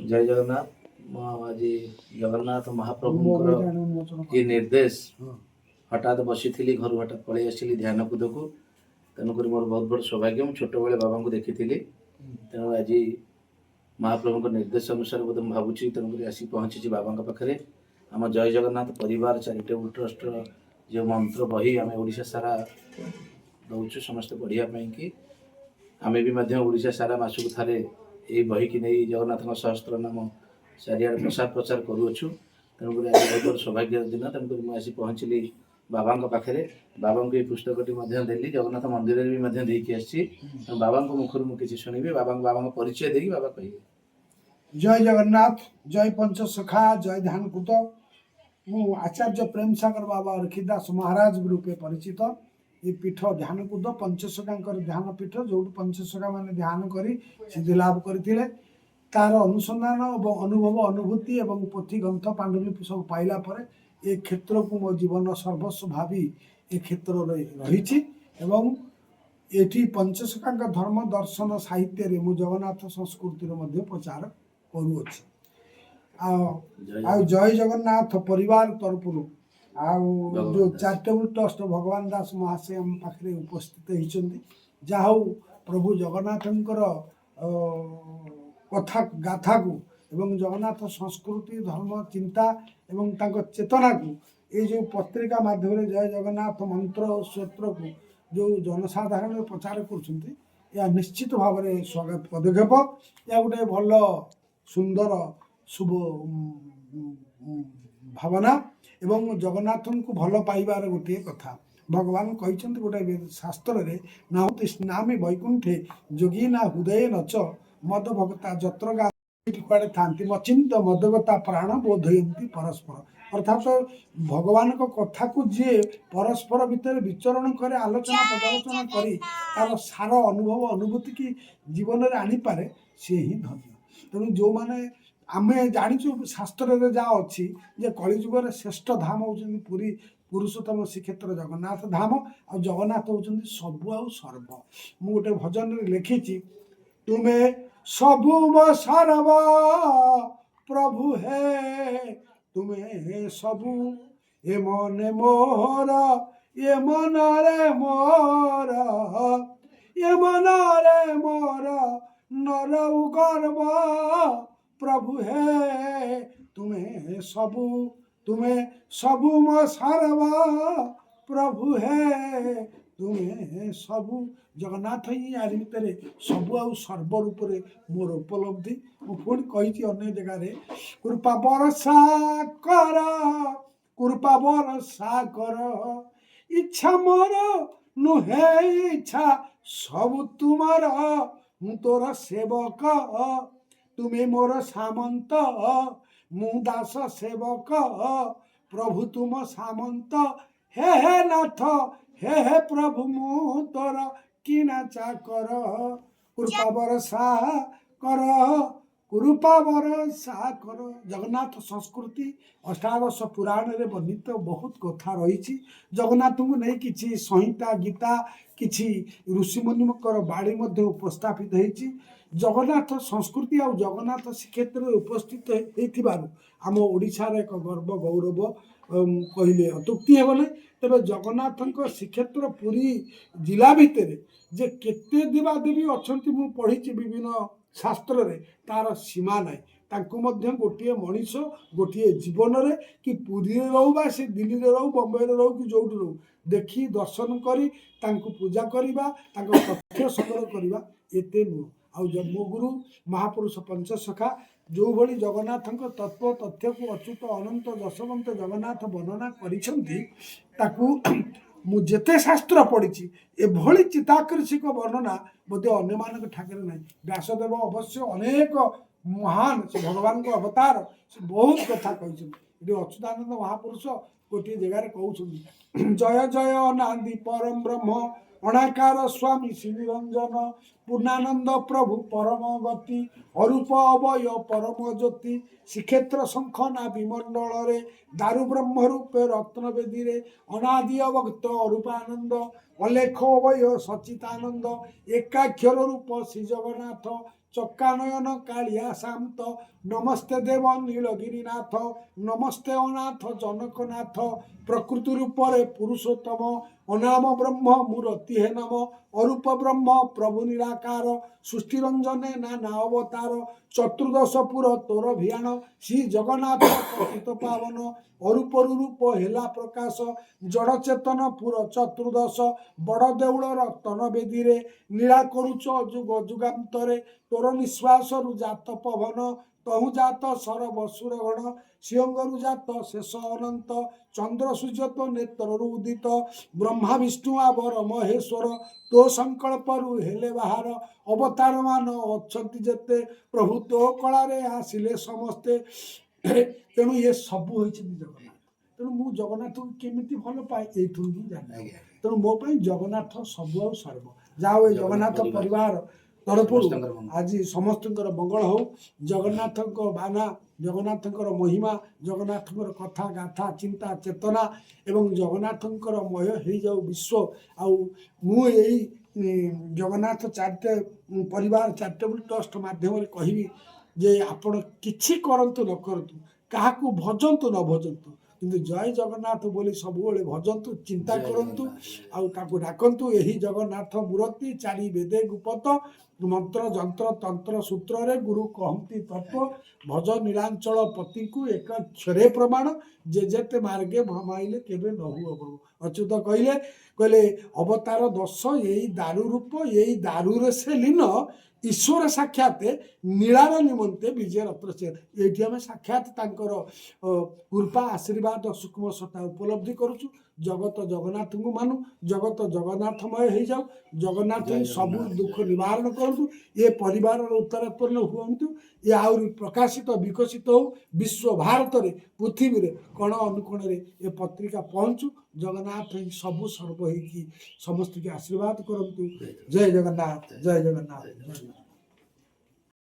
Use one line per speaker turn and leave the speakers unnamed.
ଜୟ ଜଗନ୍ନାଥ। ମୁଁ ଆଜି ଜଗନ୍ନାଥ ମହାପ୍ରଭୁଙ୍କର କି ନିର୍ଦ୍ଦେଶ, ହଠାତ୍ ବସିଥିଲି, ଘରୁ ହଠାତ୍ ପଳେଇ ଆସିଲି ଧ୍ୟାନକୁଦକୁ। ତେଣୁକରି ମୋର ବହୁତ ବଡ଼ ସୌଭାଗ୍ୟ। ମୁଁ ଛୋଟବେଳେ ବାବାଙ୍କୁ ଦେଖିଥିଲି। ତେଣୁ ଆଜି ମହାପ୍ରଭୁଙ୍କ ନିର୍ଦ୍ଦେଶ ଅନୁସାରେ ବୋଧେ ମୁଁ ଭାବୁଛି, ତେଣୁକରି ଆସିକି ପହଞ୍ଚିଛି ବାବାଙ୍କ ପାଖରେ। ଆମ ଜୟ ଜଗନ୍ନାଥ ପରିବାର ଚାରିଟେବୁଲ ଟ୍ରଷ୍ଟର ଯେଉଁ ମନ୍ତ୍ର ବହି ଆମେ ଓଡ଼ିଶା ସାରା ଦେଉଛୁ ସମସ୍ତେ ପଢ଼ିବା ପାଇଁକି, ଆମେ ବି ମଧ୍ୟ ଓଡ଼ିଶା ସାରା ମାସକୁ ଥରେ ଏଇ ବହିକି ନେଇ ଜଗନ୍ନାଥଙ୍କ ସହସ୍ର ନାମ ଚାରିଆଡ଼େ ପ୍ରସାର ପ୍ରଚାର କରୁଅଛୁ। ତେଣୁକରି ଆଜି ବହୁତ ବଡ଼ ସୌଭାଗ୍ୟର ଦିନ। ତେଣୁକରି ମୁଁ ଆସି ପହଞ୍ଚିଲି ବାବାଙ୍କ ପାଖରେ। ବାବାଙ୍କୁ ଏଇ ପୁସ୍ତକଟି ମଧ୍ୟ ଦେଲି, ଜଗନ୍ନାଥ ମନ୍ଦିରରେ ବି ମଧ୍ୟ ଦେଇକି ଆସିଛି। ତେଣୁ ବାବାଙ୍କ ମୁଖରୁ ମୁଁ କିଛି ଶୁଣିବି। ବାବାଙ୍କ ପରିଚୟ ଦେଇକି ବାବା କହିବେ।
ଜୟ ଜଗନ୍ନାଥ, ଜୟ ପଞ୍ଚସଖା, ଜୟ ଧ୍ୟାନକୁଦ। ମୁଁ ଆଚାର୍ଯ୍ୟ ପ୍ରେମ ସାଗର ବାବା ଅର୍ଖିଦାସ ମହାରାଜ ରୂପେ ପରିଚିତ। ଏ ପୀଠ ଧ୍ୟାନକୁଦ ପଞ୍ଚସଖାଙ୍କର ଧ୍ୟାନ ପୀଠ, ଯେଉଁଠି ପଞ୍ଚସଖା ମାନେ ଧ୍ୟାନ କରି ସିଦ୍ଧି ଲାଭ କରିଥିଲେ। ତାର ଅନୁସନ୍ଧାନ ଏବଂ ଅନୁଭବ, ଅନୁଭୂତି ଏବଂ ପୋଥି ଗ୍ରନ୍ଥ ପାଣ୍ଡୁଲିପି ସବୁ ପାଇଲା ପରେ ଏ କ୍ଷେତ୍ରକୁ ମୋ ଜୀବନ ସର୍ବସ୍ୱ ଭାବି ଏ କ୍ଷେତ୍ରରେ ରହିଛି ଏବଂ ଏଠି ପଞ୍ଚସଖାଙ୍କ ଧର୍ମ ଦର୍ଶନ ସାହିତ୍ୟରେ ମୁଁ ଜଗନ୍ନାଥ ସଂସ୍କୃତିର ମଧ୍ୟ ପ୍ରଚାର କରୁଅଛି। ଆଉ
ଜୟ
ଆଉ ଜୟ ଜଗନ୍ନାଥ ପରିବାର ତରଫରୁ ଆଉ
ଭଗବାନ
ଯେଉଁ
ଦାସ।
ଚାରିଟେବୁଲ ଟ୍ରଷ୍ଟ ଭଗବାନ ଦାସ ମହାଶୟ ଆମ ପାଖରେ ଉପସ୍ଥିତ ହେଇଛନ୍ତି। ଯାହା ହଉ, ପ୍ରଭୁ ଜଗନ୍ନାଥଙ୍କର କଥା ଗାଥାକୁ ଏବଂ ଜଗନ୍ନାଥ ସଂସ୍କୃତି, ଧର୍ମ ଚିନ୍ତା ଏବଂ ତାଙ୍କ ଚେତନାକୁ ଏଇ ଯେଉଁ ପତ୍ରିକା ମାଧ୍ୟମରେ ଜୟ ଜଗନ୍ନାଥ ମନ୍ତ୍ର ଓ ସ୍ତୋତ୍ରକୁ ଯେଉଁ ଜନସାଧାରଣରେ ପ୍ରଚାର କରୁଛନ୍ତି, ଏହା ନିଶ୍ଚିତ ଭାବରେ ସ୍ୱାଗତ ପଦକ୍ଷେପ। ଏହା ଗୋଟେ ଭଲ, ସୁନ୍ଦର, ଶୁଭ ଭାବନା ଏବଂ ଜଗନ୍ନାଥଙ୍କୁ ଭଲ ପାଇବାର ଗୋଟିଏ କଥା। ଭଗବାନ କହିଛନ୍ତି ଗୋଟେ ଶାସ୍ତ୍ରରେ, "ନାହଂ ତିଷ୍ଠାମି ବୈକୁଣ୍ଠେ ଯୋଗିନାଂ ହୃଦୟେ ନ ଚ ମଦ ଭକ୍ତା ଯତ୍ର ଗା" କୁଆଡ଼େ ଥାନ୍ତି, "ମଚିନ୍ତ ମଦଗତା ପ୍ରାଣ ବୋଧୟନ୍ତି ପରସ୍ପର"। ଅର୍ଥାତ ଭଗବାନଙ୍କ କଥାକୁ ଯିଏ ପରସ୍ପର ଭିତରେ ବିଚରଣ କରେ, ଆଲୋଚନା ପର୍ଯ୍ୟାଲୋଚନା କରି ତାର ସାର ଅନୁଭବ ଅନୁଭୂତି କି ଜୀବନରେ ଆଣିପାରେ, ସିଏ ହିଁ ଧନ୍ୟ। ତେଣୁ ଯେଉଁମାନେ ଆମେ ଜାଣିଛୁ, ଶାସ୍ତ୍ରରେ ଯାହା ଅଛି ଯେ କଳିଯୁଗରେ ଶ୍ରେଷ୍ଠ ଧାମ ହେଉଛନ୍ତି ପୁରୀ ପୁରୁଷୋତ୍ତମ ଶ୍ରୀକ୍ଷେତ୍ର ଜଗନ୍ନାଥ ଧାମ। ଆଉ ଜଗନ୍ନାଥ ହେଉଛନ୍ତି ସବୁ ଆଉ ସର୍ବ। ମୁଁ ଗୋଟେ ଭଜନରେ ଲେଖିଛି, "ତୁମେ ସବୁ ମୋ ସର୍ବ ପ୍ରଭୁ ହେ, ତୁମେ ସବୁ, ଏ ମନେ ମୋର, ଏ ମନରେ ମୋର, ଏ ମନରେ ମୋର ନରହୁ ଗର୍ବ ପ୍ରଭୁ ହେ, ତୁମେ ସବୁ, ତୁମେ ସବୁ ମୋ ସର୍ବ ପ୍ରଭୁ ହେ, ତୁମେ ସବୁ"। ଜଗନ୍ନାଥ ହିଁ ୟାରି ଭିତରେ ସବୁ ଆଉ ସର୍ବ ରୂପରେ ମୋର ଉପଲବ୍ଧି। ମୁଁ ପୁଣି କହିଛି ଅନ୍ୟ ଜାଗାରେ, "କୃପା ବରଷା କର, କୃପା ବରଷା କର, ଇଚ୍ଛା ମୋର ନୁହେଁ, ଇଚ୍ଛା ସବୁ ତୁମର, ମୁଁ ତୋର ସେବକ, ତୁମେ ମୋର ସାମନ୍ତ, ମୁଁ ଦାସ ସେବକ, ପ୍ରଭୁ ତୁମ ସାମନ୍ତ, ହେ ହେ ନାଥ, ହେ ହେ ପ୍ରଭୁ, ମୁଁ ତୋର କିଣା ଚାକର, କୃପା ବରଷା କର, କୃପା ବରଷା କର"। ଜଗନ୍ନାଥ ସଂସ୍କୃତି ଅଷ୍ଟାଦଶ ପୁରାଣରେ ବର୍ଣ୍ଣିତ ବହୁତ କଥା ରହିଛି। ଜଗନ୍ନାଥଙ୍କୁ ନେଇ କିଛି ସଂହିତା, ଗୀତା, କିଛି ଋଷିମୁନିଙ୍କର ବାଣୀ ମଧ୍ୟ ଉପସ୍ଥାପିତ ହେଇଛି। ଜଗନ୍ନାଥ ସଂସ୍କୃତି ଆଉ ଜଗନ୍ନାଥ ଶ୍ରୀକ୍ଷେତ୍ରରେ ଉପସ୍ଥିତ ହେଇଥିବାରୁ ଆମ ଓଡ଼ିଶାର ଏକ ଗର୍ବ ଗୌରବ କହିଲେ ଅତ୍ୟୁକ୍ତି ହେବ ନାହିଁ। ତେବେ ଜଗନ୍ନାଥଙ୍କ ଶ୍ରୀକ୍ଷେତ୍ର ପୁରୀ ଜିଲ୍ଲା ଭିତରେ ଯେ କେତେ ଦେବାଦେବୀ ଅଛନ୍ତି, ମୁଁ ପଢ଼ିଛି ବିଭିନ୍ନ ଶାସ୍ତ୍ରରେ, ତାର ସୀମା ନାହିଁ। ତାଙ୍କୁ ମଧ୍ୟ ଗୋଟିଏ ମଣିଷ ଗୋଟିଏ ଜୀବନରେ କି ପୁରୀରେ ରହୁ ବା ସେ ଦିଲ୍ଲୀରେ ରହୁ, ବମ୍ବେରେ ରହୁ କି ଯେଉଁଠି ରହୁ, ଦେଖି ଦର୍ଶନ କରି ତାଙ୍କୁ ପୂଜା କରିବା, ତାଙ୍କ ତଥ୍ୟ ସଂଗ୍ରହ କରିବା ଏତେ ନୁହଁ। ଆଉ ମୋ ଗୁରୁ ମହାପୁରୁଷ ପଞ୍ଚସଖା ଯେଉଁଭଳି ଜଗନ୍ନାଥଙ୍କ ତତ୍ତ୍ୱ ତଥ୍ୟକୁ ଅଚ୍ୟୁତ ଅନନ୍ତ ଯଶବନ୍ତ ଜଗନ୍ନାଥ ବର୍ଣ୍ଣନା କରିଛନ୍ତି, ତାକୁ ମୁଁ ଯେତେ ଶାସ୍ତ୍ର ପଢ଼ିଛି, ଏଭଳି ଚିତ୍ତାକର୍ଷକ ବର୍ଣ୍ଣନା ବୋଧେ ଅନ୍ୟମାନଙ୍କ ଠାକରେ ନାହିଁ। ବ୍ୟାସଦେବ ଅବଶ୍ୟ ଅନେକ ମହାନ, ସେ ଭଗବାନଙ୍କ ଅବତାର, ସେ ବହୁତ କଥା କହିଛନ୍ତି। ଏଠି ଅଚ୍ୟୁତାନନ୍ଦ ମହାପୁରୁଷ ଗୋଟିଏ ଜାଗାରେ କହୁଛନ୍ତି, "ଜୟ ଜୟ ଅନାଦି ପରମ ବ୍ରହ୍ମ ଅଣାକାର ସ୍ୱାମୀ ଶ୍ରୀ ନିରଞ୍ଜନ, ପୂର୍ଣ୍ଣାନନ୍ଦ ପ୍ରଭୁ ପରମ ଗତି, ଅରୂପ ଅବୟ ପରମ ଜ୍ୟୋତି, ଶ୍ରୀକ୍ଷେତ୍ର ଶଙ୍ଖ ନାଭି ମଣ୍ଡଳରେ, ଦାରୁ ବ୍ରହ୍ମ ରୂପେ ରତ୍ନବେଦୀରେ, ଅନାଦି ଅବ୍ୟକ୍ତ ଅରୂପାନନ୍ଦ, ଅଲେଖ ଅବୟ ସଚିତାନନ୍ଦ, ଏକାକ୍ଷର ରୂପ ଶ୍ରୀ ଜଗନ୍ନାଥ।" ଚକାନୟନ କାଳିଆ ଶାନ୍ତ। ନମସ୍ତେ ଦେବ ନୀଳଗିରିନାଥ, ନମସ୍ତେ ଅନାଥ ଜନକନାଥ। ପ୍ରକୃତି ରୂପରେ ପୁରୁଷୋତ୍ତମ, ଅନାମ ବ୍ରହ୍ମ ମୂରତି ହେ ନାମ। ଅରୂପ ବ୍ରହ୍ମ ପ୍ରଭୁ ନିରାକାର, ସୃଷ୍ଟିରଞ୍ଜନେ ନାନା ଅବତାର। ଚତୁର୍ଦଶ ପୁର ତୋର ଭିଆଣ, ଶ୍ରୀ ଜଗନ୍ନାଥ ପତିତ ପାବନ। ଅରୂପରୁ ରୂପ ହେଲା ପ୍ରକାଶ, ଜଡ଼ ଚେତନ ପୁର ଚତୁର୍ଦଶ। ବଡ଼ ଦେଉଳ ରତନ ବେଦୀରେ ଲୀଳା କରୁଛ ଯୁଗ ଯୁଗାନ୍ତରେ। ତୋର ନିଶ୍ୱାସରୁ ଜାତ ପବନ, ତହୁ ଜାତ ସରବ ସୁରଗଣ। ସିଅଙ୍ଗରୁ ଜାତ ଶେଷ ଅନନ୍ତ, ଚନ୍ଦ୍ର ସୂର୍ଯ୍ୟ ତୋ ନେତ୍ରରୁ ଉଦିତ। ବ୍ରହ୍ମା ବିଷ୍ଣୁ ଆବର ମହେଶ୍ୱର, ତୋ ସଂକଳ୍ପରୁ ହେଲେ ବାହାର। ଅବତାର ମାନ ଅଛନ୍ତି ଯେତେ, ପ୍ରଭୁ ତୋ କଳାରେ ଆସିଲେ ସମସ୍ତେ। ତେଣୁ ଇଏ ସବୁ ହୋଇଛନ୍ତି ଜଗନ୍ନାଥ। ତେଣୁ ମୁଁ ଜଗନ୍ନାଥଙ୍କୁ କେମିତି ଭଲ ପାଏ, ଏଇଥିରୁ ହିଁ ଜାଣେ। ତେଣୁ ମୋ ପାଇଁ ଜଗନ୍ନାଥ ସବୁ ଆଉ ସର୍ବ। ଯାହା ହଉ, ଏ ଜଗନ୍ନାଥ ପରିବାର ତରଫରୁ
ସମସ୍ତଙ୍କର ମଙ୍ଗଳ।
ଆଜି ସମସ୍ତଙ୍କର ମଙ୍ଗଳ ହଉ। ଜଗନ୍ନାଥଙ୍କ ବାନା, ଜଗନ୍ନାଥଙ୍କର ମହିମା, ଜଗନ୍ନାଥଙ୍କର କଥା, ଗାଥା, ଚିନ୍ତା, ଚେତନା ଏବଂ ଜଗନ୍ନାଥଙ୍କର ମୟ ହେଇଯାଉ ବିଶ୍ୱ। ଆଉ ମୁଁ ଏଇ ଜଗନ୍ନାଥ ପରିବାର ଚାରିଟେବୁଲ ଟ୍ରଷ୍ଟ ମାଧ୍ୟମରେ କହିବି ଯେ ଆପଣ କିଛି କରନ୍ତୁ ନ କରନ୍ତୁ, କାହାକୁ ଭଜନ୍ତୁ ନ ଭଜନ୍ତୁ, କିନ୍ତୁ ଜୟ ଜଗନ୍ନାଥ ବୋଲି ସବୁବେଳେ ଭଜନ୍ତୁ, ଚିନ୍ତା
ଜୟ
କରନ୍ତୁ
ଜଗନ୍ନାଥ।
ଆଉ ତାକୁ ଡାକନ୍ତୁ। ଏହି ଜଗନ୍ନାଥ ମୂରତି ଚାରି ବେଦେ ଗୁପତ, ମନ୍ତ୍ର ଯନ୍ତ୍ର ତନ୍ତ୍ର ସୂତ୍ରରେ ଗୁରୁ କହନ୍ତି ତତ୍ତ୍ୱ। ଭଜ ନୀଳାଞ୍ଚଳ ପତିଙ୍କୁ ଏକ କ୍ଷରେ ପ୍ରମାଣ, ଯେ ଯେତେ ମାର୍ଗେ ଭ୍ରମାଇଲେ କେବେ ନ ହୁଅ ପ୍ରଭୁ। ଅଚ୍ୟୁତ କହିଲେ, କହିଲେ ଅବତାର ଦଶ ଏଇ ଦାରୁ ରୂପ, ଏଇ ଦାରୁରେ ସେ ଲୀନ, ଈଶ୍ୱର ସାକ୍ଷାତ ନୀଳାର ନିମନ୍ତେ ବିଜୟ ରତ୍ନ ସେ। ଏଇଠି ଆମେ ସାକ୍ଷାତ ତାଙ୍କର କୃପା ଆଶୀର୍ବାଦ ସୂକ୍ଷ୍ମ ସତ୍ତା ଉପଲବ୍ଧି କରୁଛୁ। ଜଗତ ଜଗନ୍ନାଥଙ୍କୁ ମାନୁ, ଜଗତ ଜଗନ୍ନାଥମୟ ହେଇଯାଉ। ଜଗନ୍ନାଥ
ଜୟ
ହିଁ ସବୁ
ଜଗନ୍ନାଥ,
ଦୁଃଖ
ଜୟ
ନିବାରଣ କରନ୍ତୁ। ଏ ପରିବାରର ଉତ୍ତରୋତ୍ତର ହୁଅନ୍ତୁ, ଏ ଆହୁରି ପ୍ରକାଶିତ ବିକଶିତ ହଉ। ବିଶ୍ୱ ଭାରତରେ, ପୃଥିବୀରେ କୋଣ ଅନୁକୋଣରେ ଏ ପତ୍ରିକା ପହଞ୍ଚୁ। ଜଗନ୍ନାଥ ହିଁ ସବୁ ସର୍ବ ହେଇକି ସମସ୍ତଙ୍କୁ ଆଶୀର୍ବାଦ କରନ୍ତୁ। ଜୟ ଜଗନ୍ନାଥ, ଜୟ ଜଗନ୍ନାଥ, ଜୟ ଜଗନ୍ନାଥ।